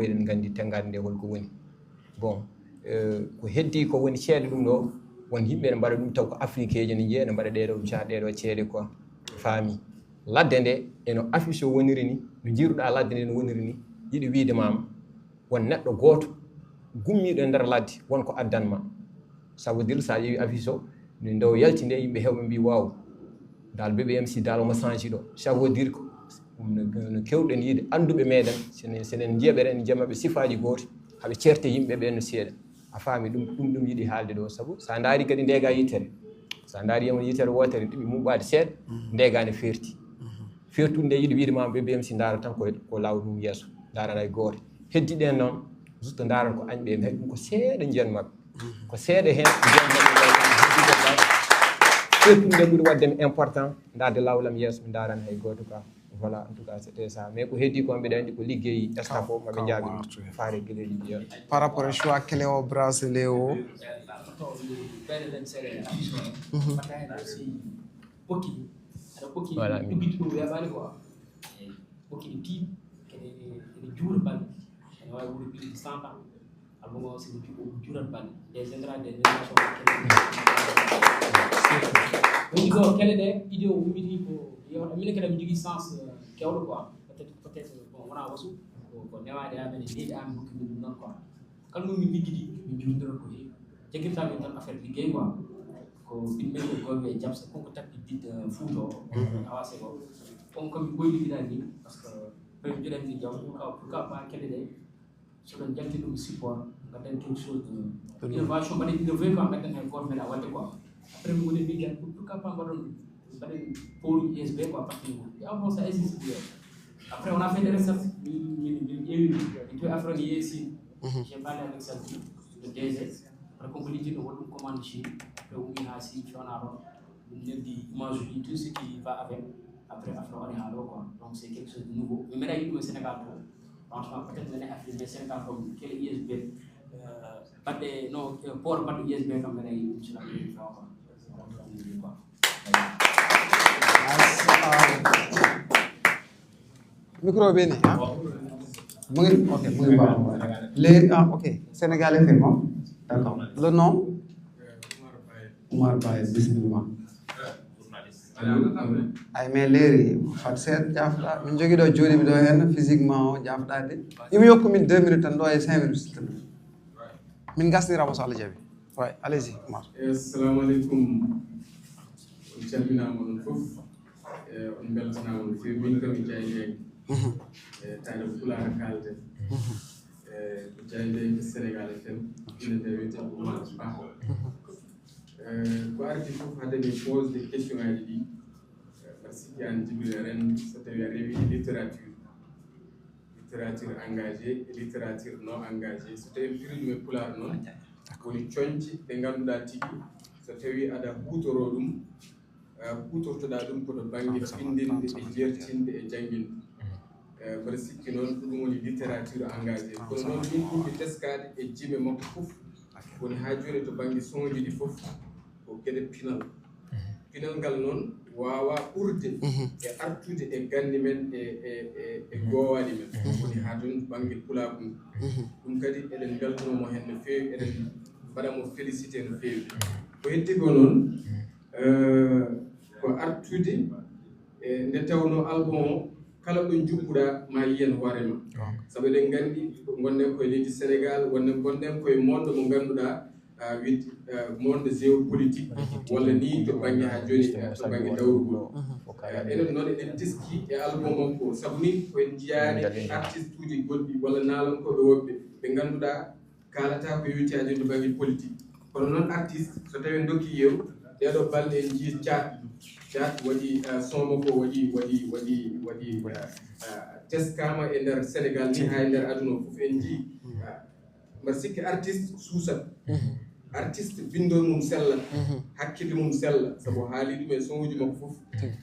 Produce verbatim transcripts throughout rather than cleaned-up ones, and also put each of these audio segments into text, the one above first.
Eɗen nganndi tenngaade nde holko woni. Bon, eh, ko heddi ko woni ceede ɗum ɗo, won yimɓe ene mbaɗa ɗum taw ko afrikeejo ne njiya ene mbaɗa ɗee ɗoo, ɗee ɗoo ceede quoi. Faami. Ladde nde, eno affiche o woniri ni, no njiiruɗaa ladde nde no woniri ni, yiɗi wiyde maama, won neɗɗo gooto gummiiɗo e nder ladde, won ko addan ma. Ça veut dire, so a ƴeewi affiche o, ni nde o yalti nde, yimɓe heewɓe mbii, "Waaw, dal B B M C dal omo change ɗo." Ça veut dire ko ɗum no, no keewɗen yiide annduɓe meɗen, senen, senen njiya ɓe, enen njiya maɓɓe sifaaji gooti, haɓe ceerte yimɓe ɓe no seeɗa. A faami ɗum, ɗum, ɗum yiɗi haalde ɗo, sabu so a ndaari kadi ndeega yitere, so a ndaari yema yitere wootere ɗiɓi muɓɓaade seeɗa, ndeega ne feerti. Feertude nde yiɗi wiyde ma B B M C ndaara tan ko, ko laawol mum yeeso, ndaarana e gooto. Heddi ɗen noon, juste ndaarana ko añɓe, hay ɗum ko seeɗa njiyan maɓɓe. Ko seeɗa heen njiyan maɓɓe, heddi ko ba. Feertude nde ɓuri waɗde mi important, ndaarde laawol am yeeso, mi ndaarana hay gooto ka. Voilà, en tout cas, c'était ça. Mais ko heddi ko, mbiɗa anndi ko liggey staff o, maɓe njaabi ɗum. Faare geleeji ɗi. Par rapport e choix clé o, bracelet o. Voilà, min. Ɓokki ɗi tiiɗi, ene, ene juura balɗe. Ene waawi wuurde plus de cent ans. Album o, si mi juɓɓo, juurat balɗe. Des générations, des générations. Woni ko kele ɗe, idée o ummiti ko, yo, minen kadi mi jogii sens, euh, kewɗo quoi. Peut-être, peut-être, bon, wonaa wasu, ko, ko newaade amen e leydi amen hokki min ɗum noon quoi. Kala ɗum min liggiɗi, min njowndira ko heewi. Jaggirtaa min tan affaire liggey quoi. Ko min mari e golle e jabsa, ko ko takki dit, euh, Fuuta o, Awa Seko. On kam mi ɓooyi liggidaade ni, parce que ɓen joɗani min jam, pourquoi, pourquoi pas kele ɗe, so ɗon jalti ɗum support, ngadden quelque chose de innovation, mbaɗen innover quoi, ngadden hay gooto meeɗa waɗde quoi. Après, mi woni mbiɗen, pourquoi pas mbaɗon, mbaɗen pôle U S B quoi, parti mo. Et avant ça existe bien. Après, on a fait des recherches, min, min, min ƴeewi, min tawi affaire o ne yeesi. J'ai parlé avec Salti, le D G. Après, comme ko liggi ɗo, waɗi ɗum commande Chine. Après, o ummi haa Chine, fewnaa ɗon. Ɗum neldi image uji, tout ce qui va avec. Après, affaire o ari haa ɗo quoi. Donc, c'est quelque chose de nouveau. Mi meeɗaa yiide ɗum e Sénégal to. Franchement, peut-être minen Afrique, mais Sénégal comme kele U S B, euh, baɗɗe, non, euh, port baɗɗo U S B kam mbeɗa yiɗi ɗum, so ɗum yiɗi quoi. Micro ɓe ni, ah? Mu ngi, ok, mu ngi baax. Les, ah, ok. Sénégal F M, ah? D'accord. Le nom? Oumar Baye, bismillah. Ay, mais leeri, fat seeɗa jaafɗa. Min jogii ɗo jooɗiiɓe ɗo heen, physiquement o jaafɗaade. Imo yokku min deux minutes tan, ɗo e cinq minutes, s'il te plaît. Min ngasniramo so Allah jaɓi. Ouais, allez-y, Oumar. Eh, assalamu aleykum. On calminaama onon fof. Eh, on mbeltanaama no feewi. Min kam mi Jaaynde. Mhm. Eh, tawi ko Pulaar kaalten. Mhm. Eh, ko Jaaynde Sénégal F M. Ina tawi wiyetee ko Oumar Ba. Mhm. Eh, ko arti fof, hade mi posde question aji ɗi, eh, mbaɗa sikki aan Djibril Reine, so tawi a rewi littérature, littérature engagée e littérature non engagée, so tawi en piri ɗum e Pulaar noon, woni coñce ɗe ngannduɗaa tigi, so tawi aɗa huutoroo ɗum, eh, huutortoɗaa ɗum ko to bannge findinde e jeertinde e jannginde. Eh, mbaɗa sikki noon ko ɗum woni littérature engagée. Kono noon min ɓurmi teskaade e jime makko fof, woni haa jooni to bannge soñji ɗi fof, ko geɗe pinal. Pinal ngal noon waawaa ɓurde e artude e ganni men, e, e, e, e goowaali men. Woni haa jooni to bannge pulaagu ngu. Ɗum kadi eɗen mbeltanoo mo heen no feewi, eɗen mbaɗa mo félicité no feewi. Ko heddi ko noon, eh, ko artude, eh, nde tawnoo album o, kala ɗo njuɓɓuɗaa ma yiyan hoore ma. Sabu eɗen nganndi ko ngonɗen koye leydi Sénégal, wonde ngonɗen koye monde mo ngannduɗaa, ah, wiyde, ah, monde géopolitique, walla ni to bannge haa jooni, ah, to bannge dawrugol. Ah, enen noon eɗen teski e album makko, sabu ni ko en njiyaani e artiste uji goɗɗi walla naalankooɓe woɓɓe ɓe ngannduɗaa kaalata ko yowiti haa jooni to bannge politique. Kono noon artiste, so tawi en ndokki yeew, ɗeeɗo balɗe en njii Caat, Caat waɗi, ah, son makko waɗi, waɗi, waɗi, waɗi, ah, ah, teskaama e nder Sénégal ni, haa e nder aduna o fof en njii. Ah, mbaɗa sikki artiste suusat. Artiste binndol mum sellat, hakkille mum sella, sabu haali ɗum e son uji makko fof.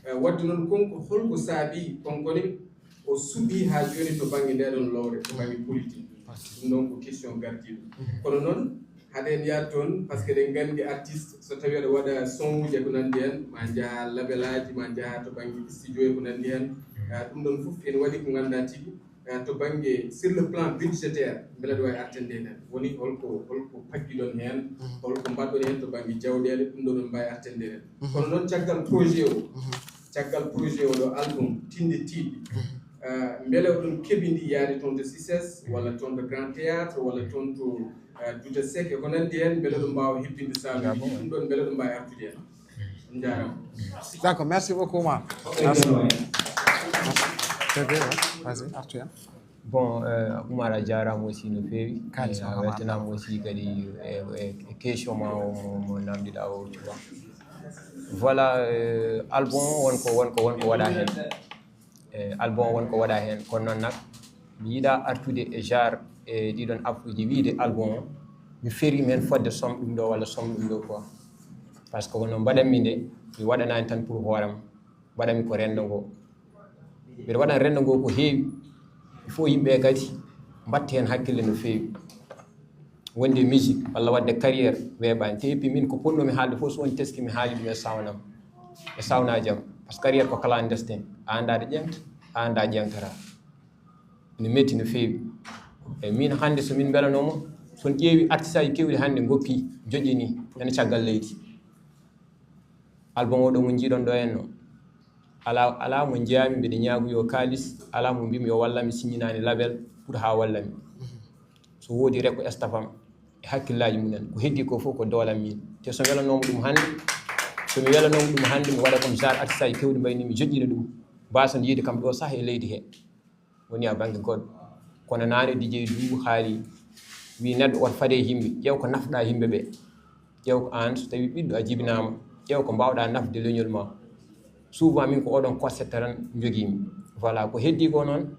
Eh, waɗde noon, kon ko holko saabii, konkone o suɓii haa jooni to bannge ndeɗon lowre, to bannge politique? Ɗum noon ko question gardiiɗo. Kono noon, hade en yaade toon, par ce que eɗen nganndi artiste, so tawi aɗa waɗa son uji e ko nanndi heen, ma njaha labelaaji, ma njaha to bannge studio e ko nanndi heen. Ah, ɗum ɗoon fof ene waɗi ko ngannduɗaa tigi, Eh, to bannge, sur le plan budgétaire, mbele ɗo wawi artande en? Woni holko, holko paggiɗon heen, holko mbaɗɗon heen to bannge jawɗeele? Ɗum ɗo ɗon mbawi artande en. Kono noon, caggal projet o, caggal projet o ɗo album Tinde Tiiɗɗi, eh, mbele oɗon keɓidi yaade toon to C I C E S, walla toon to Grand Théâtre, walla toon to, eh, Douta Seck, e ko nanndi heen? Mbele ɗum mbaawa hebbinde saabi ɗum ɗoon, mbele ɗum mbaawi artude heen? On njaaraama. D'accord, merci beaucoup, ma. Merci. Merci. Très bien, ouais. Vas-y, Arthur. Bon, euh, Oumar, a jaaraama aussi no feewi. Kaalis. Eh, a weltanaama aussi kadi e, e, e question ma o mo, mo namdiɗa o, tu vois. Voilà, euh, album o won ko, won ko, won ko waɗa heen. E album o won ko waɗa heen, kono noon nak mi yiɗa artude e genre e ɗiɗon affuji wiide album o mi feeri men fodde som ɗum ɗo walla som ɗum ɗo quoi. Parce que kono mbaɗanmi nde, mi waɗanani tan pour hooram, mbaɗanmi ko rendo ngo. Mbiɗa waɗan rendo ngo ko heewi, il faut yimɓe kadi mbatta heen hakkille no feewi. Wonde musique walla waɗde carrière weeɓaani. Te et puis min ko ponnomi haalde fof, so woni teski mi haali ɗum e sawnam, e sawnaaji am. Parce que carrière ko clandestin, a anndaa ɗo ƴeeŋta, a anndaa ƴeeŋtata. Ene metti no feewi. E min hannde so min mbelanoma, so on ƴeewi artiste aji kewɗi hannde ngoppi, joƴƴini ene caggal leydi. Album o ɗo mo njiiɗon ɗo henno, ala, ala mo njeeyami mbiɗa ñaagoyo kaalis, ala mo mbimi yo wallam mi siññinaani label pour haa wallam mi. So woodi rek ko staff am e hakkillaaji mumen, ko heddi ko fof ko doolam min. Te so mi welanoma ɗum hannde, so mi welanoma ɗum hannde, mi waɗa comme genre artiste aji kewɗi mbayni mi joƴƴina ɗum, mbason yiide kam ɗo sah e leydi he. Woni a bannge goɗɗo. Kono naane D J Du haali, wi neɗɗo woto faade e yimɓe, ƴeew ko nafɗa yimɓe ɓe. Ƴeew ko aan, so tawi ɓiɗɗo a jibinaama, ƴeew ko mbaawɗa nafde leñol ma. Souvent min ko oɗon concept tan njogiimi. Voilà, ko heddi ko noon,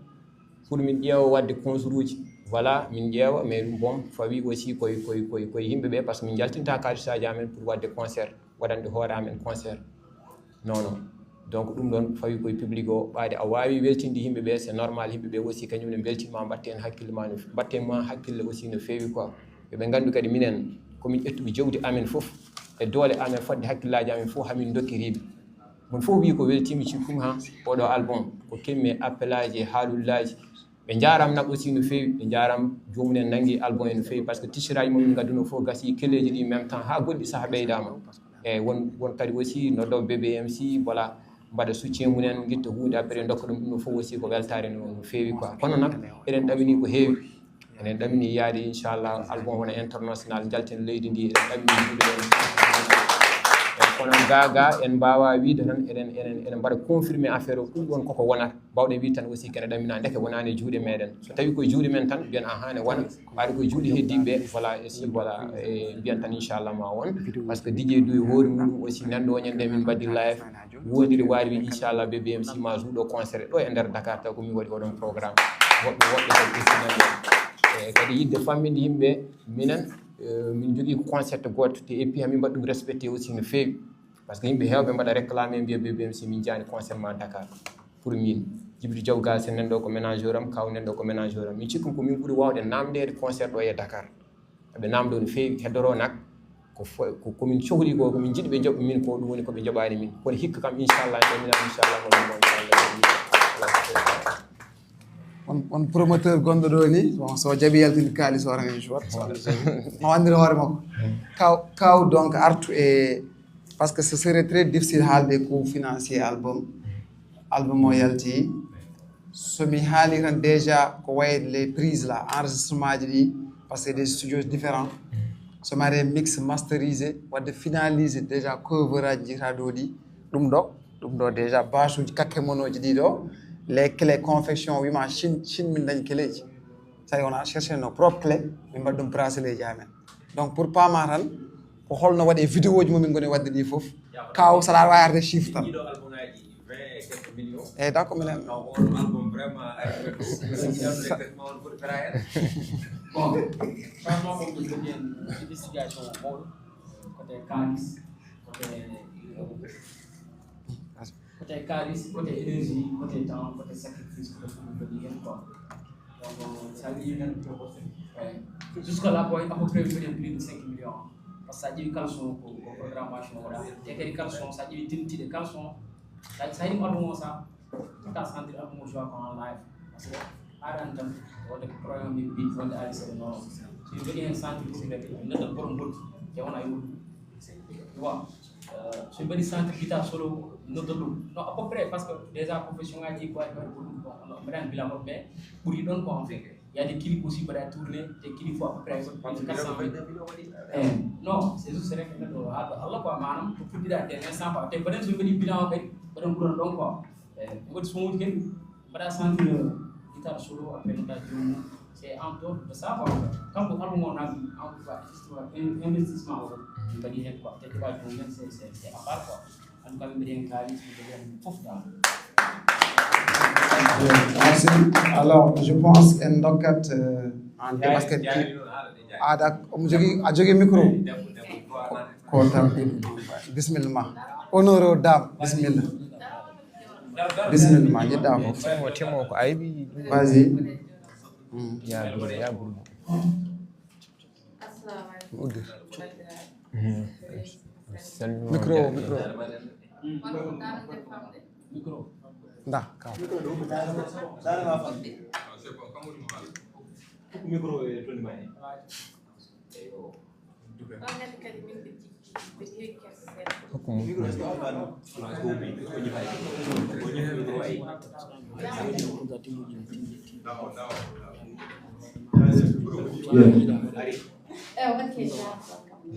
pour min ƴeewa waɗde concertuji. Voilà, min ƴeewa, mais ɗum bon, fawi aussi koye, koye, koye, koye yimɓe ɓe, parce que min njaltinta kalisaji amen pour waɗde concert, waɗande hoore amen concert. Non, non. Donc ɗum ɗon fawi koye public o, ɓaade a waawi weltinde yimɓe ɓe, c'est normal, yimɓe ɓe aussi kañum ne mbeltinma, mbatte en hakkille ma no, mbatte ma hakkille aussi no feewi quoi. Eɓe ngandu kadi minen komin ƴettuɓe jawdi amen fof e doole amen fodde hakkillaji amen fof hamin dokkiriɓe. Mon fof wi ko weltimi cikkumi ha oɗo album, ko kemmi e appelaji e haalullaji. Ɓe njaram nak aussi no feewi, ɓe njaram jomumen nangi album en no feewi, parce que tisiraji mo min gadduno fof gasi kelleji ɗi même temps ha goɗɗi saaha ɓeydama. Eyyi, won, won kadi aussi noddo B B M C, voilà, mbaɗa soutien mumen, guitta hunde après dokka ɗum, ɗum ɗo fof aussi ko weltare no, no feewi quoi. Kono nak eɗen ɗamini ko heewi, eɗen ɗamini yaade inchallah album wona international, jalten leydi ndi, eɗen ɗamini juuɗe ɗen. Eyyi, kono ga ga en mbawa wiide tan eɗen, eɗen, eɗen mbaɗa confirmé affaire o, ɗum ɗon koko wonata. Mbawɗen wiide tan aussi kene ɗamina, ndeke wonani e juuɗe meɗen. So tawi koye juuɗe men tan mbiyen aha ne wona, ɓaade koye juuɗe heddiɓe, voilà, e si, voilà, e mbiyan tan inchallah ma won. Parce que D J Du e hoore mum aussi nanɗo o ñande min mbaɗi live, wondiri waari wi inchallah B B M C ma jouɗo concert ɗo e nder Dakar, taw ko min waɗi oɗon programme. Woɓɓe, woɓɓe kadi aussi nanɗo. E kadi yidde famminde yimɓe, minen, eh, min jogui concept goto te et puis hamin mbaɗa ɗum respecté aussi no feewi. Parce que yimɓe heewɓe mbaɗa réclamé mbiya B B M C min jaani concert ma Dakar. Pour min, Djibril Diaw Galsen nanɗo ko ménageur am, Kaw nanɗo ko ménageur am. Min cikkumi ko min ɓuri wawde namdede concert ɗo e Dakar. Ɓe namdo no feewi, heddoro nak ko fo-, ko, ko min cohli ko, ko min jiɗi ɓe joɓa min ko, ɗum woni ko ɓe joɓani min. Kono hikka kam inchallah, en ɗamina inchallah, ko min inchallah. On, on promoteur gonɗo ɗo ni, bon, so jaɓi yaltinde kaalis o tan, je vois. Ma wandire hoore makko. Kaw, kaw donc artu e, parce que ce serait très difficile haalde coût financier album. Album o yalti. So mi haali tan déjà ko wayde les prises là, enregistrement ji ɗi, parce que des studios différents. So mi ari mix masterisé, wadde finalisé déjà cover aji jeytaɗo ɗi, ɗum ɗo. Ɗum ɗo déjà basuji kakke monoji ɗi ɗo, les clés confection wima Chine, Chine min dañi cléji. Tawi on a cherché no propre clé, min mbaɗi ɗum bracelet ji amen. Donc pour pama tan ko holno waɗe vidéo ji momin goni wadde ɗi foof, kaw saɗa wawi arde chiffre tan. Eyyi, d'accord, minen. Bon, vraiment, on peut dire une investigation au monde, côté calice, côté côté calice, côté énergie, côté temps, côté sacrifice, côté tout le monde, quoi. Donc, ça veut dire, ouais. Jusqu'à là, quoi, à peu près, vous prenez plus de cinq millions. Parce que ça dit caleçon, quoi, programmation, voilà. Il y a des caleçons, ça dit identité de caleçon. Ça, ça dit, ça, ça sentir un bon choix en live. Parce que Aɗan tan, wonde ko programme min mbi wonde ari seeɗa non. So en mbaɗi heen centre musique rek, en noddat borom mboddi, te wona e wuɗɗu. Tu vois, euh, so en mbaɗi centre guitare solo, noddat ɗum. Non, à peu près, parce que déjà profession ngaji ɗi ko wawi waɗde ko ɗum, bon, on mbaɗani bilan makko, mais ɓuri ɗon ko en fait. Il y a des clips aussi mbaɗa tourné, te clip fof à peu près quatre cent mille. Eh, non, c'est juste rek neɗɗo haalɗo Allah quoi, maanaam ko fuɗɗiɗa dès l'instant quoi. Te mbaɗen so en mbaɗi bilan o kadi, mbaɗen ɓuran ɗon quoi. Eh, en mbaɗi son uji kadi, mbaɗa sentir guitare solo, après nodda joomum. C'est en dehors de ça quoi. Kanko album o naati en tout cas, justement, in- investissement o, en mbaɗi heen quoi. Te keɓa joomum, c'est c'est- c'est à part quoi. En tout cas, min mbaɗi heen kaalis, min mbaɗi heen fof dal. Merci. Alors, je pense en ndokkat euh, en parce que aada omo jogii a jogii micro. Ko tan. Bismillah ma. Honneur aux dames. Bismillah. Bismillah ma, jiɗɗa fof. Temo temo ko aybi. Vas-y. Ya buru ya buru. Uddir. Salmima Micro o, micro. Micro. Nda ka. Hokku mo.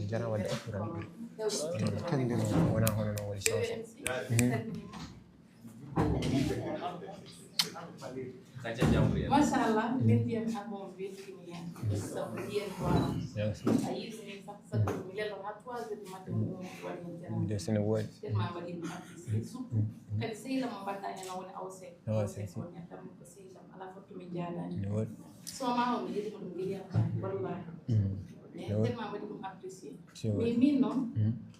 Jarama wadde afturan. Wona hono no woni chanson. Machallah, min mbiyam album weltini hen. Sabu mbiyen ko a yiɗi min sax sabu mi lelo ha trois heures du matin mo waɗi hen jarama. Desene woodi. Tellement mbaɗi ɗum apprécié surtout kadi sehil am mo mbaɗɗa hen o woni awse. Awse ko neɗɗam ko sehil am ala fotto min jaadani. Ne woodi. Soma o mi yiɗi mo ɗum giliyam tan wallahi. Mais tellement mbaɗi ɗum apprécié. Mais min noon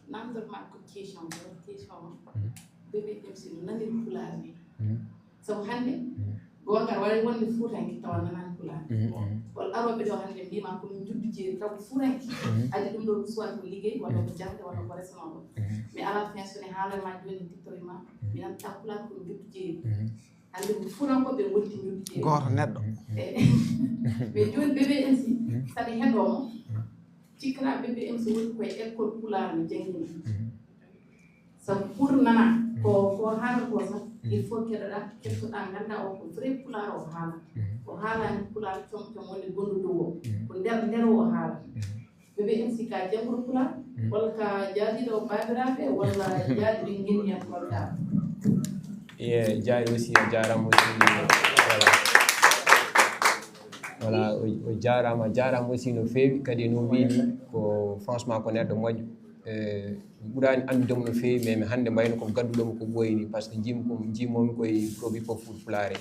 namdor ma ko question ko question o. Bébé M C no nanir pulaar ni. Sabu hannde goonga aɗa waawi wonde fuutanke tawa nanani pulaar. Walla arooɓe ɗo hannde mbima ko min njuddu jeeri taw ko fuutanke. Addi ɗum ɗo ko soit ko liggey walla ko jaŋde walla ko resnooɗo. Mais à la fin so ne haalama jooni tittori ma mi nanta pulaar ko min njuddu jeeri. Hannde ko fuutankoɓe gondi njuddu jeeri. Gooto neɗɗo. Eh, mais jooni Bébé M C saɗa heɗomo cikkata Bébé M C woni koye école pulaar no janngina. Sabu pour nana ko ko haala ko sax il faut keɗoɗa kettoɗa ganda o ko vrai pulaar o haala. O haalani pulaar com com wonde gondu dow o ko nder nder o haala. Bébé M C ka jannguɗo pulaar walla ka jaadiɗo babiraɓe walla jaadiɗo ngeniyan golda. Ye jaari aussi a jarama aussi. Voilà. Voilà, o jarama jarama aussi no feewi kadi no mbimi ko franchement ko neɗɗo moƴƴo. Ɓurani anndudemo no feewi mais mi hannde mbayno ko gadduɗomo ko ɓooyni par ce que jim ko jimomi koye produit pop food pulaare.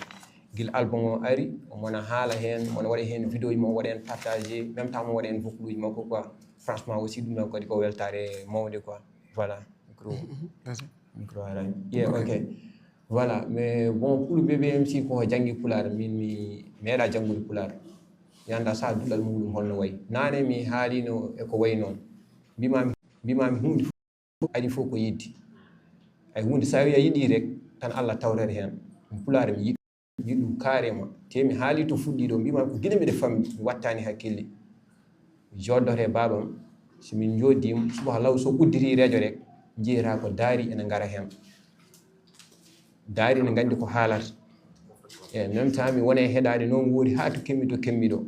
Gila album o ari omona haala heen omona waɗa heen vidéo ji mo waɗa heen partagé même temps mo waɗa heen vocal uji makko quoi. Franchement aussi ɗum ɗon kadi ko weltare mawde quoi. Voilà. Micro. Micro ara. Yeah, ok. Voilà, mais bon pour B B M C ko janngi pulaar min mi meeɗa janngude pulaar. Mi annda sa duɗal muɗum holno wayi. Nane mi haalino e ko wayi noon. Mbimami mbimami hunde fof ari fof ko yidde. Ay hunde sa wi a yiɗi rek tan Allah tawrere heen. Pulaar mi yiɗi yiɗi ɗum carrément te mi haali to fuɗɗi ɗo mbima ko gila mbiɗa fammi mi wattani hakkille. Mi joddoto e babam so min joddima subaka law so udditi rejo rek jeyata ko daari ene gara hen. Daari ene gandi ko haalata e même temps mi wona e heɗade noon woodi ha to kemmi to kemmi ɗo.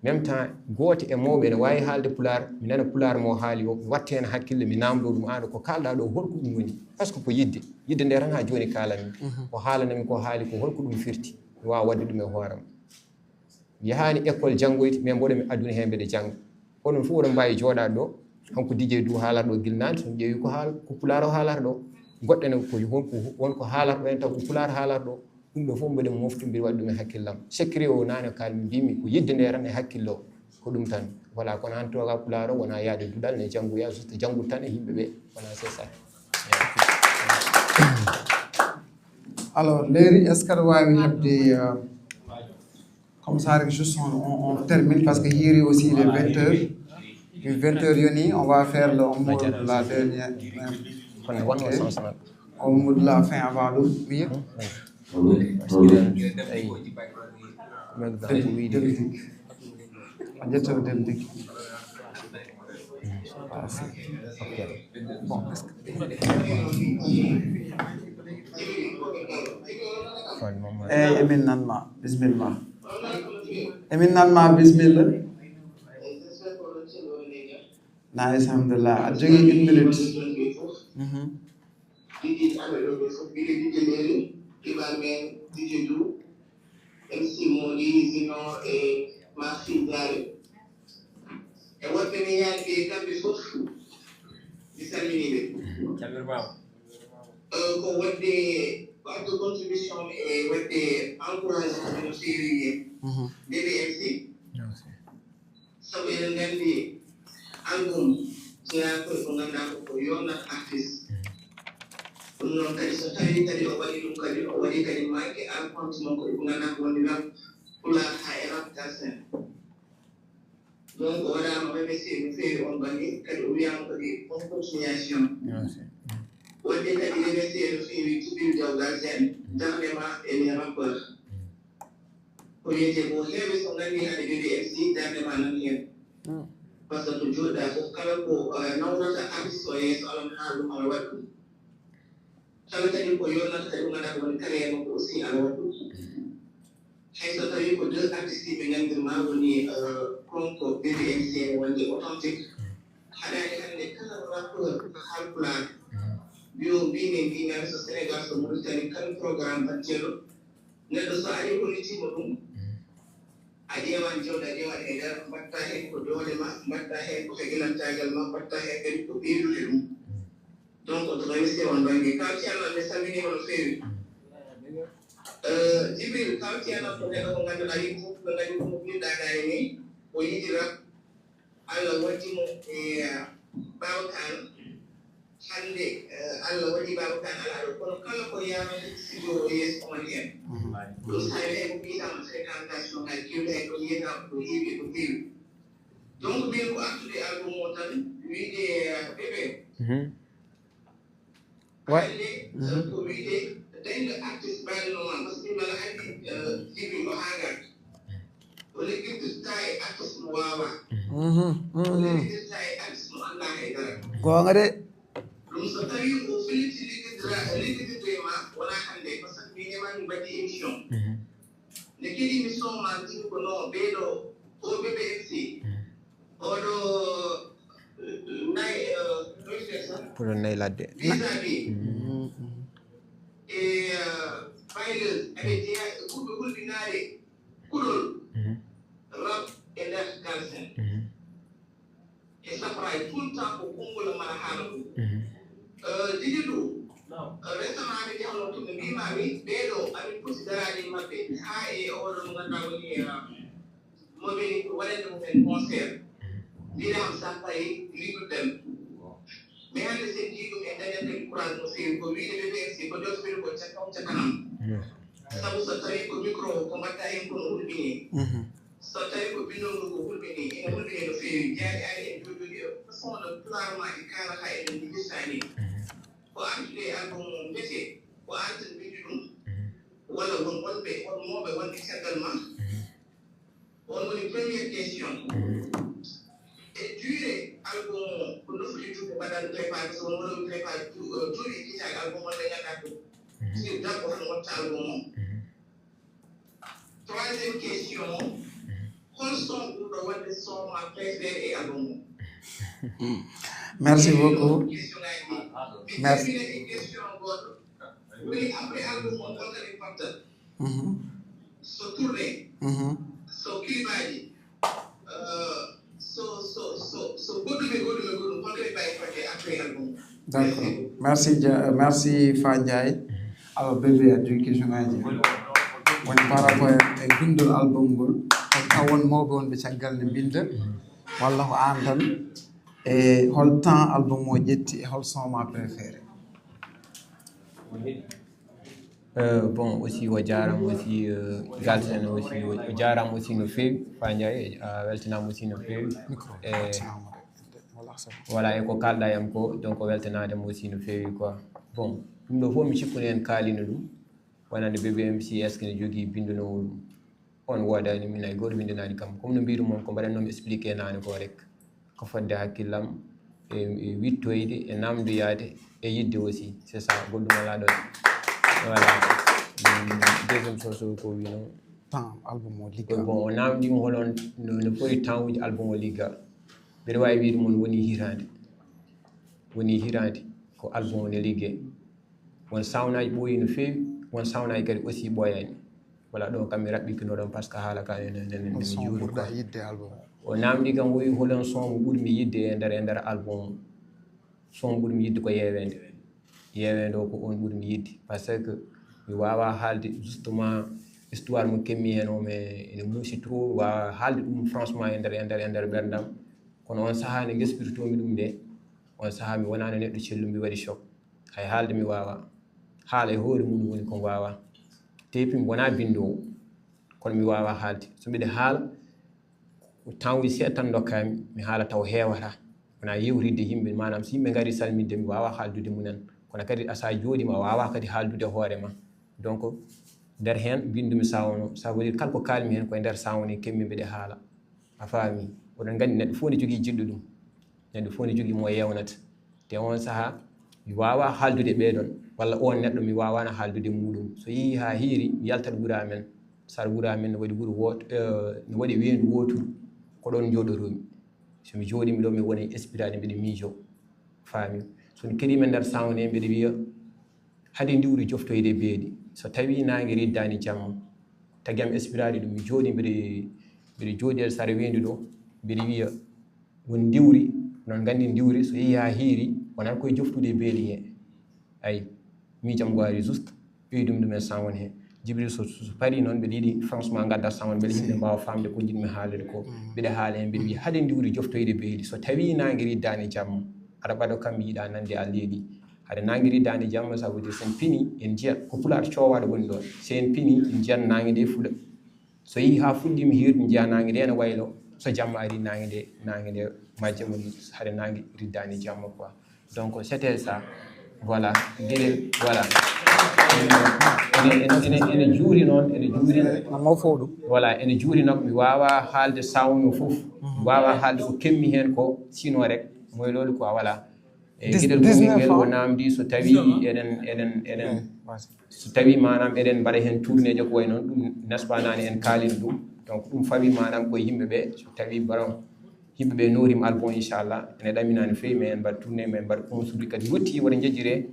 Même temps gooto e mawɓe ene waawi haalde pulaar mi nana pulaar mo haali o mi watta heen hakkille mi naamndoo ɗum aan ko kaalɗaa ɗoo holko ɗum woni parce que ko yidde yidde nde tan haa jooni kaalanmi o haalanami ko haali ko holko ɗum firti mi waawa waɗde ɗum e hooram. Mi yahaani école janngoyde mais mboɗo mi aduna heen mbeɗa jannga onon fof oɗon mbaawi jooɗaade ɗo hanko dijey du haalata ɗo gilnaade so mi ƴeewi ko haal ko pulaar o haalata ɗo goɗɗo ene ko wonko haalata ɗo en taw ko pulaar haalata ɗo. Ɗum ɗo fof mbeɗa mofti mbiɗa waɗi ɗum e hakkillam secret o nane kal mi mbimi ko yidde nde tan e hakkille o ko ɗum tan. Voilà kono han toga pulaar o wona yaade duɗal ne janngoya juste janngude tan e yimɓe ɓe. Voilà c'est ça. Alors Léry est ce que aɗa wawi hebde comme ça rek juste on, on, on termine parce que hiiri aussi il est vingt heures et vingt heures yoni on va faire le on mot de la dernière. Kono wonno sens noon. On mot de la fin avant ɗum wiya. Parce que Welcome. Debbo wiide. Debbo Debbo Debbo. Bon, est-ce que Fal mama. Eyi, emin nanma. Bismillah. Emin nanma. Bismillah. Nice, alhamdulillah. Aɗa jogii une minute. Mhm. Didi aɓe ɗo ɓe fof bile didi leri. Iba men didi du. M C Modi Zino e Martin Dare. E woɗɓe mi yaadi ɓe kamɓe fof. Mi salmini ɓe. Calmir baba. Ko waɗde waɗde contribution e waɗde encouragement no feewi e. Mhm. B B M C. Merci. Sabu eɗen nganndi album jeyaa ko ko ngannduɗaa ko ko yonnata artiste. Ɗum noon kadi so tawii kadi o waɗi ɗum kadi o waɗi kadi manque à compte makko ko ngannduɗaa ko woni rap pulaar haa e rap galsen. Donc o waɗaama remercier no feewi on bannge kadi o wiyaama kadi on continuation. Merci. Waɗde kadi remercier no feewi Djibril Diaw Galsen, darnde ma e les rappeurs. Ko wiyetee ko heewɓe so nganndii hade B B M C darnde ma nan heen. Par ce que to jooɗɗaa fof kala ko nawnata artiste o yeeso alam haala ɗum aɗa waɗa ɗum. Kala kadi ko yonnata kadi ko ngannduɗaa ko woni carrière makko aussi aɗa waɗa ɗum. Hay so tawii ko deux artistes ɓe nganndirma woni konko B B M C wonde authentique. Haɗaani hannde kala rappeur haalpulaar mbiyo mbimi mbimami so Sénégal so Mauritanie kala programme batteɗo. Neɗɗo so ari hollitiima ɗum, a ƴeewan jawdi a ƴeewan e nder mbaɗta heen ko doole ma mbaɗta heen ko hegilantaagal ma mbaɗta heen kadi ko ɓeydude ɗum. Donc to remercie on bannge kaw ceerno mi salminiima no feewi. Jibril kaw ceerno ko neɗɗo ko ngannduɗaa yimɓe fof ɓe ngadi ko no mbirɗaa ɗaa e ni o yiɗi rap. Allah waɗi mo e Babacar hannde. Allah waɗi Babacar alaa ɗo kono kala ko yaama studio o yeeso oman heen. Ɗum so tawii hay ko mbiyataama fréquentation hay kewɗi hay ɗo yiyataama ko heewi ko heewi. Donc min ko artude album o tan wiide bébé. Hannde ko wiide dañde artiste mbaɗe no ma parce que mala anndi jibi o haaga o liggidirta e artiste mo waawa o liggidirta e artiste mo annda hay dara. Goonga de. Ɗum so tawii o felliti liggidira liggidirde e ma wonaa hannde par ce que min e ma min mbaɗi émission. Nde keɗimi son ma mbimi ko non ɓeeɗo o B B M C oɗo nay ɗoyte tan pour nayi ladde vis-à-vis e baileuse aɓe jeeya e ɓurɓe hulɓinaade kuɗol rap e nder galsen. E sapray tout le temps ko konngol mara haala ɗum. Didi ɗum récemment mi jahno tun ɓe mbimami ɓeeɗo amin poti daraade e maɓɓe haa e oɗo mo ngannduɗaa woni mobili ko waɗande mumen concert. Mbiɗa am sampayi ligguɗen. Mais hannde sen jii ɗum en dañat kadi courage no feewi ko wiide ɓe ɓe si ko jottuɓe ko cakkaw cakkanam. Sabu so tawii ko micro o ko mbaɗta heen kono hulɓini. So tawii ko binndol ngol ko hulɓini ene hulɓini no feewi jaaɗi ari en jooɗoɗi e façon no pulaarmaaji kaalata eɗen njogirta ni. Ko artude e album o mbiyetee ko aan tan winndi ɗum walla won wonɓe won mooɓe wonɓe caggal ma. On woni première question. E durée album o ko nofli duuɓi mbaɗan préparé so won wonami préparé duuɓi kiitaali album walla nganndaa ɗum. Si dabbo tan watta album o. Troisième question o hol son ɓurɗo wonde son ma préféré e album o? Merci beaucoup. Merci. Woni après album o holkadi fottat? So tourné, so clipaaji, so so so so goɗɗum e goɗɗum e goɗɗum holkadi mbawi fodde après album? D'accord. Merci. Merci Fa Ndiaye. Alors bébé a jogi question ngaji woni par rapport e bindol album ngol, taw won mawɓe wonɓe caggal ne binda walla ko an tan? E hol temps album o ƴetti e hol son ma préféré? Bon aussi o jaarama aussi Galsen aussi o jaarama aussi no feewi Fa Ndiaye a weltanama aussi no feewi. E voilà e ko kalɗa yam ko donc weltanadema aussi no feewi quoi. Bon ɗum ɗo fof mi cikkuni en kaalino ɗum wonande B B M C est ce que ne jogui bindunowol ɗum? On woodani min hay gooto winndanaani kam. Comme no mbiiru mon ko mbaɗatnoo mi expliqué naane ko rek. Ko fodde hakkillam e, e wittoyde e namndoyaade e yidde aussi. C'est ça, goɗɗum alaa ɗon. Voilà. Mm, deuxième chose ko wino. Temps album o ligga. Bon, o namndii mo holon no, no foti temps uji album o ligga. Mbeɗa waawi wiide mon woni hitaande. Woni hitaande ko album o ne liggee. Won sawnaji ɓooyi no feewi, won sawnaji kadi aussi ɓooyani. Voilà, ɗo kam mi raɓɓikino ɗon parce que haala ka ne, ne, ne, ne mi juuri quoi. Yidde album. O namdi kam, o wi holon son mo ɓurmi yidde e nder, e nder album o. Son ɓurmi yidde ko yeewende. Yeewende o ko on ɓurmi yidde. Parce que mi wawa haalde justement histoire mo kemmi hen o, mais ene muusi trop, mi wawa haalde ɗum franchement e nder, e nder, e nder ɓerdam. Kono on saha nde gespirtomi ɗum nde, on saha mi wonano neɗɗo cellu, mi waɗi choc. Hay haalde mi wawa. Haala e hoore mum woni ko mi wawa. Te puis mi wona bindoowo, kono mi wawa haalde. So mbiɗa haala, ko temps uji seeɗa tan dokkami, mi haala taw hewata. Wona yewtidde yimɓe, maanaam so yimɓe ngari salminde, mi wawa haaldude mumen. Kono kadi a sa jooɗima, a wawa kadi haaldude hoore ma. Donc, nder hen mbindumi sawno, ça veut dire kala ko kalmi hen ko e nder sawno kemmi mbiɗa haala. A faami? Oɗon nganndi neɗɗo fof ne jogii jiɗɗo ɗum. Neɗɗo fof ne jogii mo yewnata. Te on saha, mi wawa haaldude ɓee ɗon. Walla on neɗɗo mi wawana haaldude muɗum. So yehi ha hiiri, mi yaltat wuro amen. Sar wuro amen no waɗi wuro woot-, eh, no waɗi weendu wooturu. Ko ɗon jooɗotomi. So mi jooɗimi ɗo, mi woni espirade, mbiɗa miijo. Faami? So mi kadiima nder sawno, mbiɗa wiya, hade ndiwri joftoyde beeli. So tawi naange riddaani jamma, tagi am espirade ɗum, mi jooɗi, mbiɗa, mbiɗa jooɗi e sara weendu ɗo, mbiɗa wiya, won ndiwri, onon nganndi ndiwri, so yehi haa hiiri, wonata koye joftude beeli he. Ayi, miijam ngo ari juste, ɓeydumi ɗum e sawno he. Jibril, so, so, so parii noon, mbiɗa yiɗi franchement ngadda sawno, mbele yimɓe mbaawa faamde ko njiɗmi haalde ko. Mbiɗa haala heen, mbiɗa wiya, hade ndiwri joftoyde beeli, so tawi naange riddaani jamma, aɗa ɓaɗo kam mi yiɗa nande a leeɗi. Hade naange riddaani jamma, ça veut dire so en pini, en njiyat, ko pulaar coowaɗo woni ɗoon. So en pini, en njiyat naange nde fuɗa. So yehi haa fuɗɗiima hiirde, njiya naange nde ene waylo. So jamma ari, naange nde, naange nde majja woni hade naange riddaani jamma quoi. Donc, c'était ça. Voilà. Geɗel, voilà. Ene, ene, ene, ene juuri noon, ene juuri. Voilà, ene juuri noon, mi wawa haalde sawno fof. Mi wawa haalde ko kemmi heen ko, sinon rek, moy loolu quoi, voilà. E geɗel gongel ngel o namdi so tawi eɗen, eɗen, eɗen, so tawi maanaam eɗen mbaɗa heen tournéeji ko wayi noon, ɗum n'est-ce pas, naane en kaalino ɗum. Donc, ɗum fawi maanaam ko yimɓe ɓe, so tawi borom yimɓe ɓe noorima album, inchallah, ene ɗamina no feewi, mais en mbaɗa tournée, mais en mbaɗa concert kadi, yetti wona jejjire,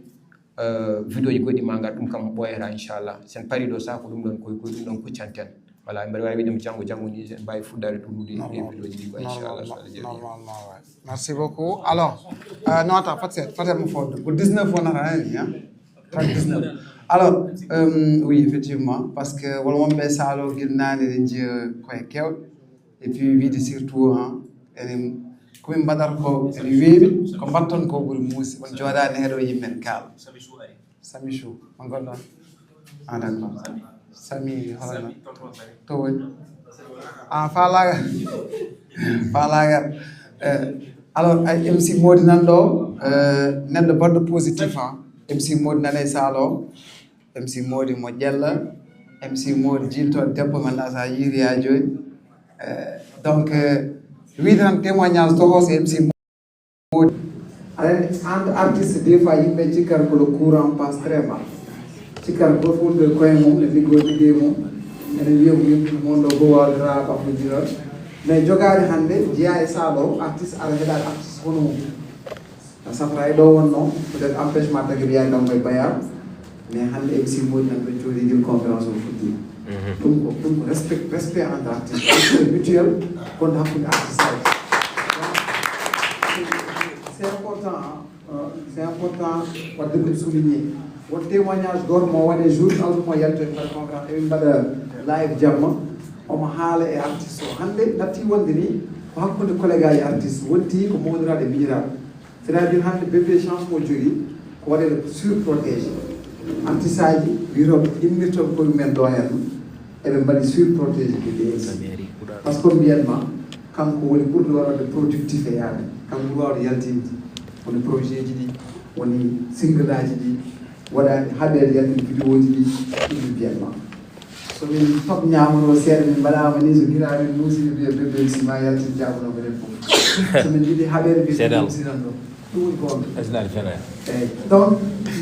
euh, vidéo ji goɗɗi ma ngar, ɗum kam ɓooyata, inchallah. Sen pari ɗo, sa ko ɗum ɗon, koye, koye ɗum ɗon kuccanten. Voilà, mbeɗa waawi wiide mo janngo, janngo ni, en mbaawi fuɗɗaade ɗum ɗi, ɗi vidéo ji ɗi, quoi, inchallah, so Allah jaɓi. Normalement, ouais. Merci beaucoup. Alors, euh, non, attends, Fatia, Fatia mo fodde. Ko dix-neuf wonata hen, hein? Trente-dix-neuf. Alors, euh, oui, effectivement, parce que won wonɓe saalo gilnaani, eɗen njiya koye kewɗe. Et puis, wiide surtout, hein, enen, ko min mbaɗata ko ene weeɓi, ko mbaɗton ko ɓuri muusi. On jooɗaani he ɗo yimɓe en kaala. Sami Chou, on gonɗon? Ah, d'accord. Sami, hono non? To woni? Ah, faalaga. Faalaga. Eh, alors, ay, M C Mody nan ɗo, eh, neɗɗo baɗɗo positif, hein. M C Mody nan e saalo. M C Mody mo ƴella. M C Mody jilto debbo, man sa yiiri ha jooni. Eh, donc, eh, wiide tan témoignage toho, c'est M C Mody. Aɗa anndi, entre artiste, des fois, yimɓe cikkata ko le courant passe très mal. Cikkata ko fof nde koye mum, ne liggoo liggey mum. Ene wiya ko yimɓe mon ɗo ko wawde rawa ko jira. Mais jogaade hannde, jeyaa e saalo, artiste, aɗa heɗaade artiste hono mum. A safra e ɗo wonno, peut-être empêchement tagi wiyaade kam koye Bayar. Mais hannde M C Mody nan ɓe jooɗi ngel conférence o fuɗɗi. Mhm. Ɗum ko, ɗum ko respect, respect entre artiste, respect mutuel, gonɗo hakkunde artiste aji. C'est important, hein. Euh, c'est important waɗde ɗum souligner. Won témoignage goto mo waɗe jour album o yalto e mbaɗa conférence, emin mbaɗa live jamma, omo haala e artiste o. Hannde natti wonde ni ko hakkunde collègue aji artiste, wonti ko mawniraaɗo e miñiraaɗo. C'est-à-dire hannde bébé chance mo jogii ko waɗeede surprotégé. Artiste aji wiyotooɓe innirtooɓe koye mumen ɗo heen, eɓe mbaɗi surprotégé bébé. Par ce que mbiyatma, kanko woni ɓurɗo waɗde productif e yaade. Kanko ɓuri wawde yaltinde. Woni projet ji ɗi, woni single aji ɗi, waɗaani haɓeede yaltinde vidéo ji ɗi, ɗum mbiyatma. Min top ñaamano seeɗa, min mbaɗaama ni, so giraa min muusi, ɓe mbiya, "Bébé M C ma yaltin jaabuno meɗen fof." So min njiɗi haɓeede, mbiya, "Bébé M C nan ɗo." Ɗum woni ko on. Esnani fena. Eeyi. Donc,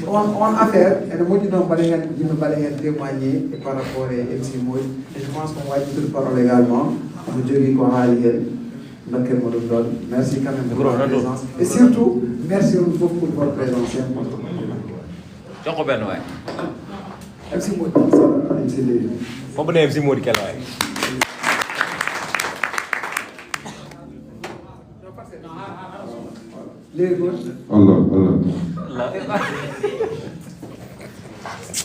on, on affaire, ene moƴƴi noon mbaɗa heen, yimɓe mbaɗa heen témoigné par rapport e M C Moodi. Et je pense qu'on va être sur parole également. Mo jogii ko haali heen. Ndokkee mo ɗum ɗoon. Merci quand même pour votre présence. Et surtout, merci on fof pour votre présence. C'est important. Jokko benn waay. M C Moodi, M C Leydi. Fof ne M C Moodi kala waay. Leydi Moodi. Allah, Allah.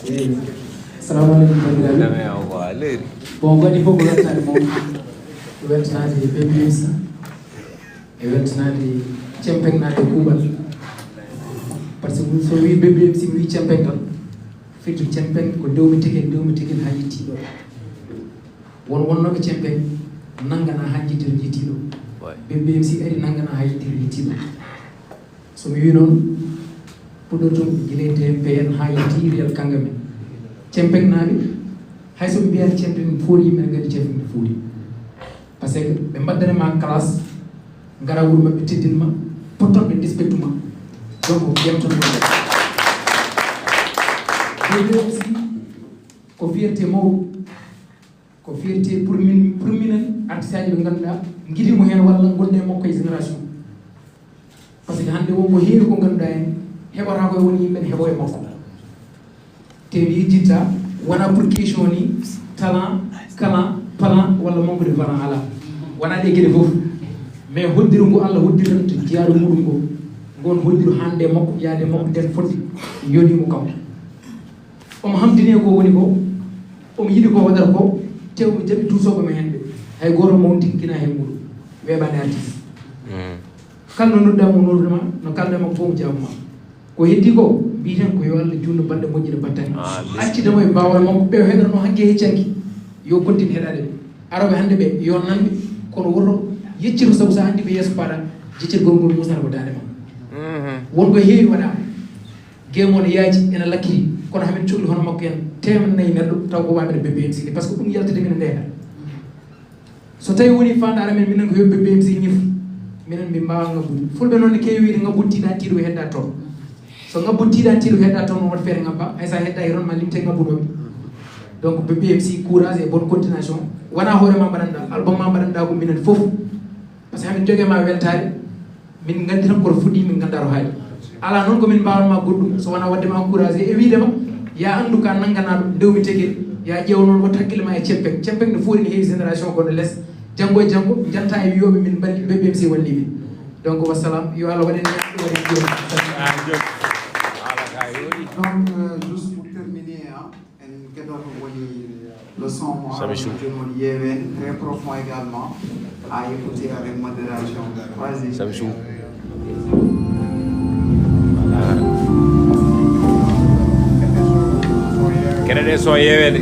Eeyi. Salamu aleykum, banndiraaɓe. Dame o ko a leeri. Bon, ko waɗi fof ko weltaade moom. Ko weltaade Bébé M C. E weltanaade Cempeng naɓe kuuɓal. Par ce que so wii Bébé M C, mi wii Cempeng tan. Firti Cempeng ko dewmi tegen, dewmi tegen haa yettii ɗo. Won wonnooɓe Cempeng nanngana haa njettii ɗo njettii ɗo. Bébé M C ari nanngana haa yettii ɗo yettii ɗo. So mi wii noon, puɗɗortumi gila e T M P N haa yettii Real Kangame. Cempeng naɓe, hay so ɓe mbiyaani Cempeng foori, yimɓe ne nganndi Cempeng ne foori. Par ce que ɓe mbaddana ma classe, ngara wuro maɓɓe teddin ma, potton ɓe respectu ma. Donc, yamtan ɗum. Bébé M C ko fierté mawɗo, ko fierté pour min, pour minen artiste aji ɓe ngannduɗaa ngiɗi mo heen walla ngonɗen e makko e génération. Par ce que hannde won ko heewi ko ngannduɗaa en heɓata ko e won yimɓe ne heɓo e makko. Te mi yejjitta, wona pour question ni talent, kalan, palan walla manque de valant, alaa. Wona ɗe geɗe fof. Mais hoddiru ngu Allah hoddiranta jiyaaɗo muɗum ngo, ngon hoddiru hande makko, yaade makko, nden fodde, yoni mo kam. Omo hamdini ko woni ko, omo yiɗi ko waɗata ko, te omo jaɓi duusooɓe mo heen ɓe. Hay gooto mawni tikkina he muɗum, weeɓaani artiste. Kala no noddaa mo, noddu ma, no kalda makko fof, mo jaabu ma. Ko heddi ko, mbiten ko yo Allah juutnu balɗe moƴƴe ɗe battani. Accidamo e baawal makko, ɓe o heɗatno hanki e heccanki, yo continue heɗaade ɓe. Arooɓe hannde ɓe, yo nanɓe, kono woto yeccito, sabu so a anndi ko yeeso paɗa, jeccirgol ngol musata ko daande ma. Won ko heewi waɗaama. Game o ne yaaji, ena lakkiri, kono hamin cohli hono makko en teemedde nayi neɗɗo, taw ko waɗata Bébé M C de, par ce que ɗum yaltata min e ndeenat. So tawi woni faandaare men, minen ko yo Bébé M C ñifu, minen min mbaawa ngabbude. Fulɓe noon ne keewi wiide, "Ngabbude tiiɗa tiiɗo hedda toon." So ngabbude tiiɗa tiiɗo hedda toon, on waɗi feere ngabba, hay so a heddaaki toon, ma limte ngabbuɗo. Donc, Bébé M C, courage et bonne continuation. Wona hoore ma mbaɗanɗa, album ma mbaɗanɗa ko minen fof. Par ce que hamin jogii ma weltaare, min nganndi tan koto fuɗɗi, min nganndaa to haaɗi. Alaa noon ko min mbaawatma goɗɗum, so wonaa waɗde ma encouragé e wiide ma, ya anndu ka nannganaaɗo, ndewmi tegel, ya ƴeew noon, waɗ hakkille ma e Cempeng. Cempeng no foori, no heewi génération gonɗo les. Janngo e janngo, njantaa e wiyooɓe min mballi, Bébé M C walli min. Donc, wassalam, yo Allah waɗ en ñaamɗo, waɗ en ƴeew. Donc, euh, juste pour terminer, hein, en keɗoto woni leçon mo Sami Chou. Jooni woni yeewen très profond également. À écouter avec modération. Vas-y. Sami Chou. Voilà. Keɗoɗen son yeeweede.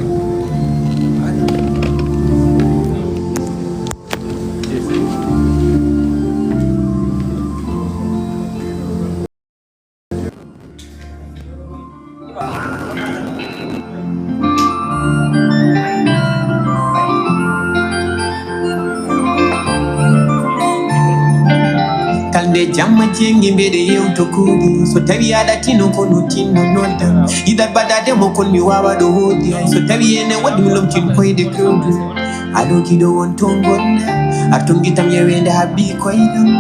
Kalde jamma jengi mbeɗe yewto kuuɗi, so tawi aɗa tino kono tinno nodda. Yiɗat baɗade mo kon mi wawa ɗo hoodi, so tawi ene waɗi mi lomtin koyɗe kewɗu. Aɗo giɗo won to ngonɗa, arton gitam yewede habbi koydam.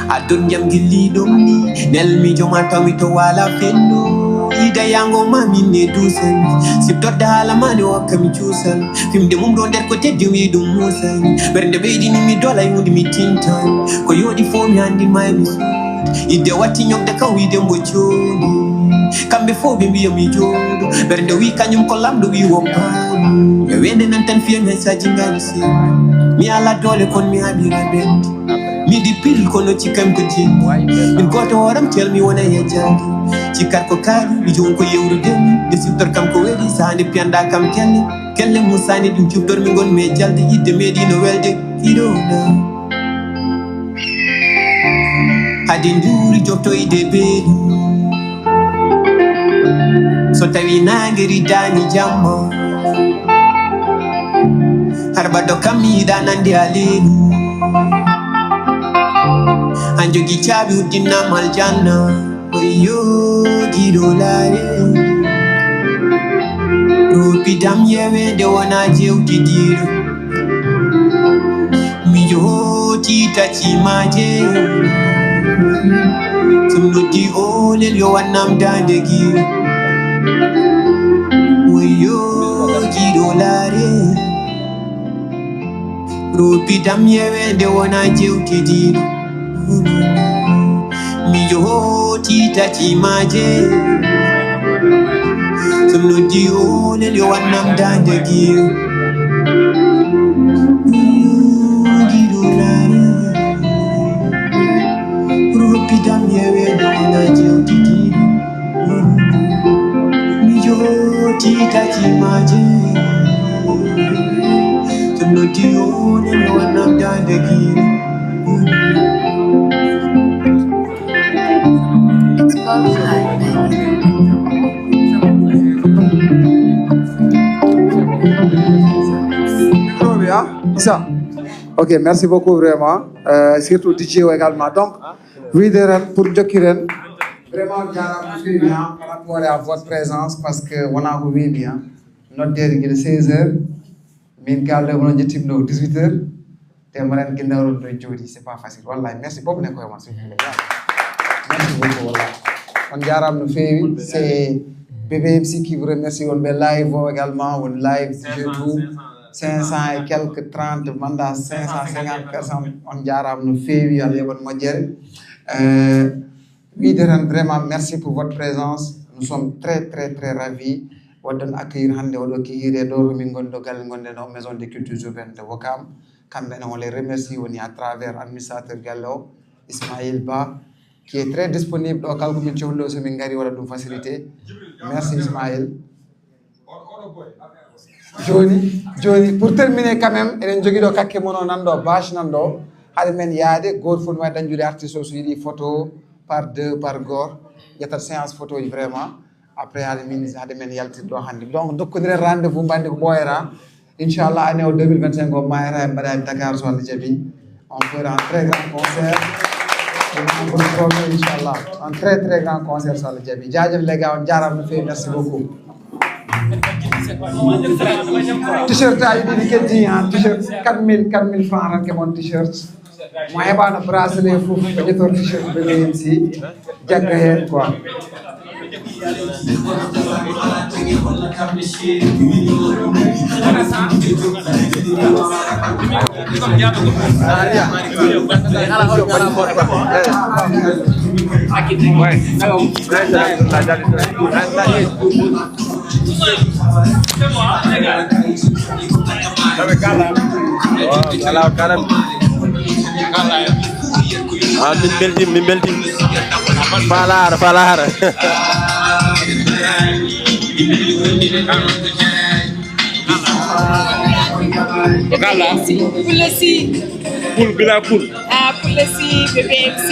Addon jam gilli ɗum ni, nel miijo ma tawi to wala fenno. Ida yango ma min ne dusan, sibtorda hala ma ne wakka mi cusan. Fimde mum ɗo nder ko teddi wi ɗum musan. Ɓernde ɓeydini mi dola yudi mi tintan. Ko yodi fo mi andi ma e mi suut. Idde watti ñogde kan wiide mbo jooɗi. Kamɓe fof ɓe mbiya mi jooɗo. Ɓernde wi kañum ko lamɗo wi woppaani. E wende nan tan fiya mi hay saji ngam si. Mi ala doole kon mi haɓira ɓendi. Miɗi pil kono cikkam ko jimmi. Min goto horam tel mi wona e jaldi. Cikkat ko kaali mi jom ko yewrude mi. Nde siftor kam ko weɗi sahande piyanɗa kam kelle. Kelle musani ɗum cuftor mi gon mi e jaldi idde meɗino welde. Iɗo na. Hade njuuri joftoyde beeli. So tawi nange ridani jamma. Harba do kam mi yiɗa nande a leelu. An jogi caabi uddinam aljanna. Oyo, giɗo laare. Ropi dam yewe de wona jewtidiɗo. Mi joti taci maje. Sum noddi olel yo wannam dande giɗo. Oyo, giɗo laare. Ropi dam yewe de wona jewtidiɗo. Mi joti taci maje. Sum noddi olel yo wannam dande giɗo. Giɗo laare. Ropi dam yewe de wona jewtidiɗo. Mi joti taci maje. Sum noddi olel yo wannam dande giɗo. Micro bi, ah, Issa. Ok, merci beaucoup vraiment. Euh, surtout D J o également. Donc, wiide ren pour jokkiren. Vraiment, jaaraama no feewi, hein, par rapport à votre présence, parce que wona ko weeli, hein. Noddeede gila seize heures. Min kalde wona jettiɓe ɗo dix-huit heures. Te mbaɗen gila ɗo jooɗi, c'est pas facile. Wallahi, merci beaucoup, ne koye mon, s'il vous plaît. Merci beaucoup, wallahi. On jaaraama no feewi. C'est B B M C qui vous remercie. On ɓe live o également, on live D J tout. Cinq cents et quelques, trente, manda cinq cent cinquante personnes. On jaaraama no feewi, Allah yoɓan moƴƴere. Euh, Wiide tan vraiment merci pour votre présence. Nous sommes très, très, très ravis. Waɗɗon accueillir hannde oɗo kihiire ɗo to min ngoni ɗo galle ngonɗen ɗo, Maison de Culture Urbaine de Ouakam. Kamɓe ne, on les remercie, woni à travers administrateur galle o, Ismaël Ba, qui est très disponible ɗo, kala ko min cohli ɗo, so min ngari waɗa ɗum facilité. Merci Ismaël. Joni, joni, pour terminer quand même, eɗen jogii ɗo kakke mon o nan ɗo, bâche nan ɗo. Haade men yaade, gooto fof no waawi dañjude artiste o so yiɗi photo par deux, par goto. Ƴettat séance photo ji vraiment. Après, haade min, haade men yaltir ɗo hannde. Donc, dokkondiren rendez-vous, mbaɗen ko ɓooyata. Inchallah, année o deux mille vingt-cinq o, mayata en mbaɗa e Dakar so Allah jaɓi. On fera un très grand concert. Inchallah. Un très, très grand concert so Allah jaɓi. Jaajëf les gars, on jaaraama no feewi, merci beaucoup. T-shirt aji ɗiɗi keddi, hein, t-shirt quatre mille, quatre mille francs tan ke mon t-shirt. Mo heɓaano bracelet fof, o ƴettor t-shirt B B M C, jagga heen quoi. Ala kalan. Ah, min beldi, min beldi. Falara, falara. Ko kala? Pulasi. Pul bila pul. Ah, Pulasi, B B M C,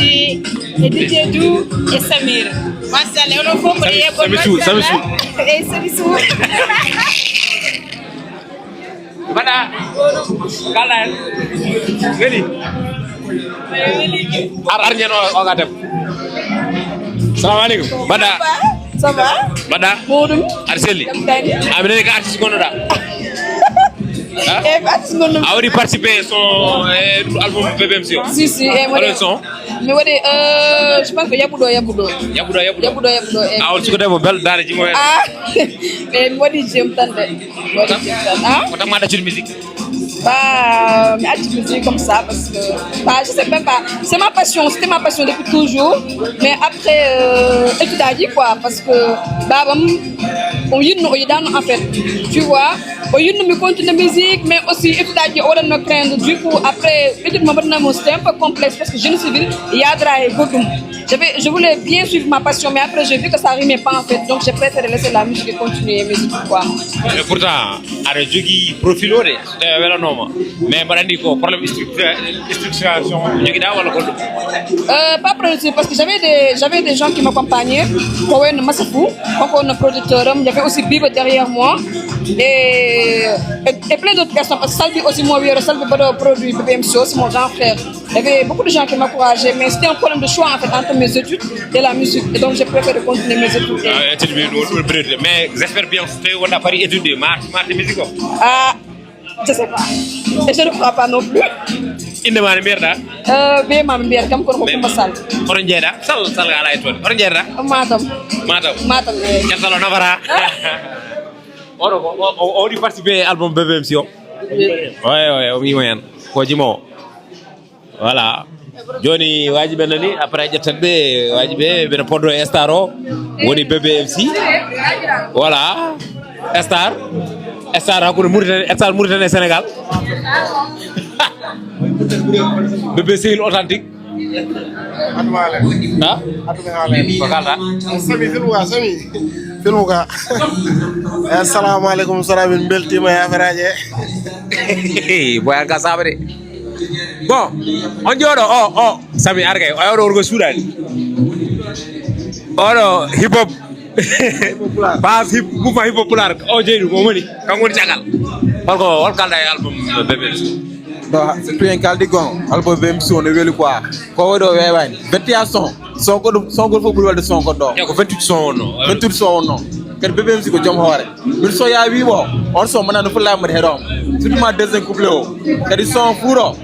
e D J Dou, e Samir. Machallah, onon fof mboɗo yeɓɓon. Samisu, Samisu. Machallah. Eyyi, Samisu. Mbaɗa. Kala en. Weli. Ar, ar ñande o, o ga dem. Salamu aleykum. Mbaɗa. Ça va? Mbaɗa. Mawɗum. Aɗa selli? Jam tan. A, mi nani ko artiste gonnoɗa. Ah? Eh, ko artiste gonnomi. A waɗi participé son, e album B B M C o? Si, si, eh, mi waɗi. Oɗon son? Mi waɗi, euh, je pense que Yaɓuɗo, Yaɓuɗo. Yaɓuɗo, Yaɓuɗo. Yaɓuɗo, Yaɓuɗo, eh. A, on suka debbo belɗo, daande jimo hen. Ah, eh, mi waɗi jam tan de. Mi waɗi jam tan. Ah? Ko tan ma ɗaccude musique? Bah, mi acci musique comme ça parce que, bah, je sais même pas. C'est ma passion, c'était ma passion depuis toujours. Mais après, euh, étude aji quoi, parce que babam, o yiɗno, o yiɗano en fait. Tu vois, o yiɗno mi continue musique, mais aussi étude aji o waɗanno craindre. Du coup, après, étude mo waɗanamo, c'était un peu complexe parce que génie civil, yadra e goɗɗum. J'avais, je voulais bien suivre ma passion, mais après, j'ai vu que ça rimait pas en fait. Donc, j'ai préféré laisser la musique et continuer mes études quoi. Et pourtant, aɗa jogii profil o de, so tawi a welanooma. Mais mbaɗa anndi ko problème structure, structuration jogiɗa walla ko ɗum? Euh, pas problème, parce que j'avais des, j'avais des gens qui m'accompagnaient. Ko wayno Masafou, kanko wonno producteur am. Il y avait aussi Biba derrière moi. Et Et, et plein d'autres personnes. Parce que Salbi aussi, mon vieux, Salbi Bado produit B B M C aussi, mon grand frère. Il y avait beaucoup de gens qui m'encourageaient, mais c'était un problème de choix en fait entre mes études et la musique. Et donc j'ai préféré continuer mes études. Ah, étude bi, ɗum, ɗum priorité. Mais j'espère bien, so tawi wonɗa pari étude, ma, ma arti musique o. Ah, je sais pas. Et je ne crois pas non plus. Inde ma no mbiyɗa? Euh, be ma mbiyata kam kono ko Kumba Sall. Hoto jeeɗa? Sall, Sall ala e toon. Hoto jeeɗa? Matam. Matam. Matam, eh. Ceerno Sall o nafata. Oɗo ko, o, o, o waɗi participé e album B B M C o. Oye, oye, o wiima hen. Ko jimowo. Voilà. Joni waji ɓe nani, après ƴettat ɓe, waji ɓe, ɓe no poddo e star o. Woni B B M C. Voilà. Star. Star hakkunde Mauritanie, star Mauritanie e Sénégal. B B Sehil authentique. Atuma halen. Ha? Atuma halen. Ko kalɗa? Sami, filmu ka, Sami. Filmu ka. Assalamu alaikum, sara min beltima ya feraje. Boyan ka sabade. Bon, on jooɗo, o, o, Sami Argay, o yawɗo worgo suuɗani. Oɗo hip hop. Bas hip, mouvement hip hop pulaar, o jeyi ɗum, o moni, kanko woni caggal. Holko, hol kalɗa e album B B M C? No, so tuyen kaldi gon, album B B M C o no weli quoi. Ko waɗi o weeɓani. Vingt et un son. Son goɗɗo, son goɗɗo fof ɓuri welde son goɗɗo o. Eyi, ko vingt-huit son wonno. Vingt-huit son wonno. Kadi B B M C ko joom hoore. Min so ya wiimo, on son mana no fulla mbaɗi heɗo. Surtout ma deuxième couplet o. Kadi son fuuro.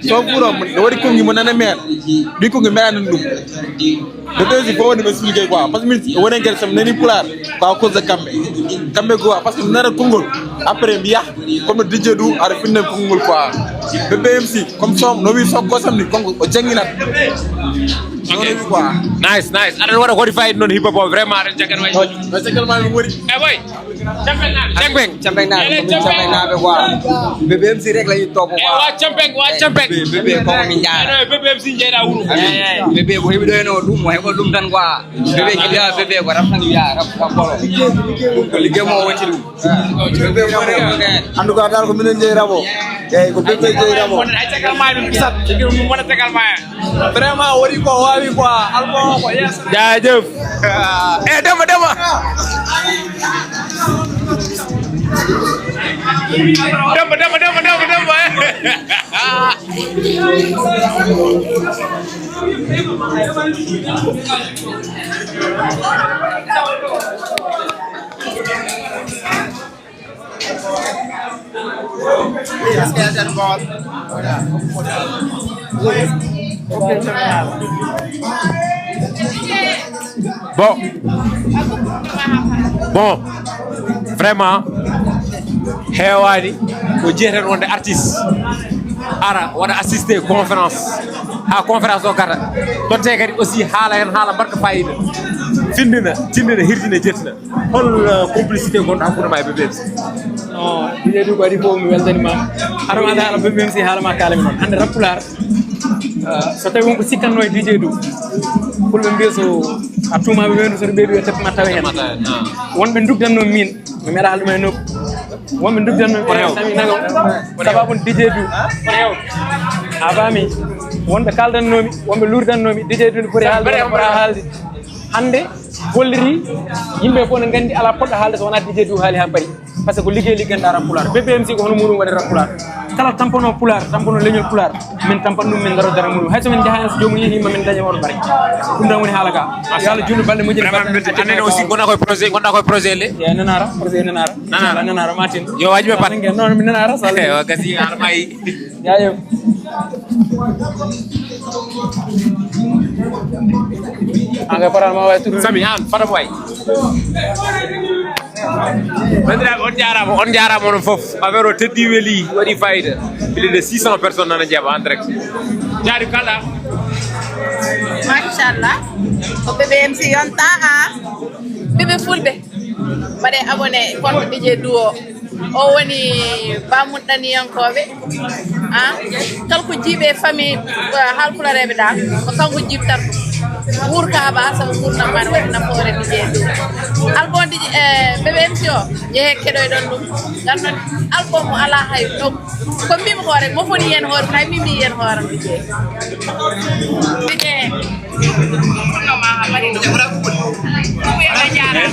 Son fuuro, no waɗi kongi mo nana men. Ɗi kongi mbaɗani ɗum. Ɓe ɓeydi fof woni ɓe expliqué quoi. Parce que min, woni gueɗe sam nani pulaar. Ko à cause de kamɓe. Kamɓe quoi, parce que nana konngol. Après mbiya, comme no D J du, aɗa finna konngol quoi. B B M C, comme son, no wi son ko samni, konngol, o jannginat. Noonu wi quoi. Nice, nice. Aɗa waɗa ko waɗi fayida noon hip hop o, vraiment aɗa jaggan way. No, no jaggal ma mi woni. Eh boy. Campeng, campeng. Campeng naaɓe, ko min campeng naaɓe quoi. B B M C rek la ñuy topp quoi. Eh, waa campeng, waa campeng. B B ko min jaara. Eh, B B M C jeeɗa wuro. Amin. Eh, eh. B B ko heɓi ɗo heno ɗum, o heɓa ɗum tan quoi. B B kila, B B ko rap tan wiya, rap, rap bolo. Ɗum ko liggey mo wonti ɗum. B B ko rap ɗum en. En tout cas, dal ko minen jeyi rap o. Eyi, ko B B jeyi rap o. Wonde ay tegal ma ɗum bisat. Ɗum wona tegal ma en. Vraiment, o waɗi ko o waawi quoi. Albo ko yes. Jaajëf. Eh, Demba, Demba. Demba, Demba, Demba, Demba, Demba, eh. Bon. Bon. Vraiment, heewani ko jiyeten wonde artiste ara waɗa assisté conférence, ha conférence o gata, totte kadi aussi haala hen haala mbaɗka fayida, findina, tindina, hirjina, jettina. Hol, euh, complicité gonɗo hakkunde ma e B B M C? Non, D J du ko waɗi fof mi weltanima. Haɗa ma haala B B M C, haala ma kaalami noon. Hannde rap pulaar, euh, so tawi wonko sikkanno e D J du, fulɓe mbiya so a tuumaɓe weendu, so ɓe ɓeeɓi o teppa ma tawa heen. Wonɓe ndugdanno min, mi meeɗa haalde ma e nokku. Wonɓe ndugdanno min, sami nago. Sababu D J du. A faami? Wonɓe kaaldannomi, wonɓe lurdannomi, D J du ne foti haalde, wona fota haalde. Hannde golliri, yimɓe fof ne nganndi alaa poɗɗo haalde so wonaa D J du haali haa paari. Parce que ko liggey ligganɗa rap pulaar. B B M C ko hono muɗum waɗi rap pulaar. Kala tampano pulaar, tampano leñol pulaar, min tampan ɗum, min daro dara muɗum. Hay so min njaha hen, so joomum yehi, ma min daña oɗo bare. Ɗum tan woni haala ka. Yo Allah juutnu balɗe moƴƴe. Vraiment, mi weltii. Annene aussi, gonɗa koye projet, gonɗa koye projet le? Eyi, nanara, projet nanara. Nanara. Inchallah, nanara, Martin. Yo waji ɓe pat. Noon mi nanara, so Allah. Eyi, o gasi, haala maayi. Jaajëf. An kay, faral ma wawi tudu. Sami, an, fadam way. Bandiraɓe, on jarama, on jarama onon fof. Affaire o teddi, weli, waɗi fayida. Plus de six cents personnes nana jeeɓa en direct. Jaari kala. Machallah. Ko B B M C yonta, a. Ɓiɓɓe fulɓe. Mbaɗe abonné compte D J Duo. O woni bammun ɗaniyankooɓe. Ah, kala ko jiiɓe famille, eh, haalpulareeɓe ɗa, ko kanko jiiɓtata ɗum. Wuur kaaba, sabu nguurndam ma ne waɗi nafoore, D J Duo. Album D J, eh, B B M C o, jehe keɗoyɗon ɗum. Nganndon album mo alaa hay nokku. Ko mbimi ko rek, mo foni yen hoore, hay mi mbi yen hoore, D J. D J. Ɗum e ma habari. Ɗum e ma jaara.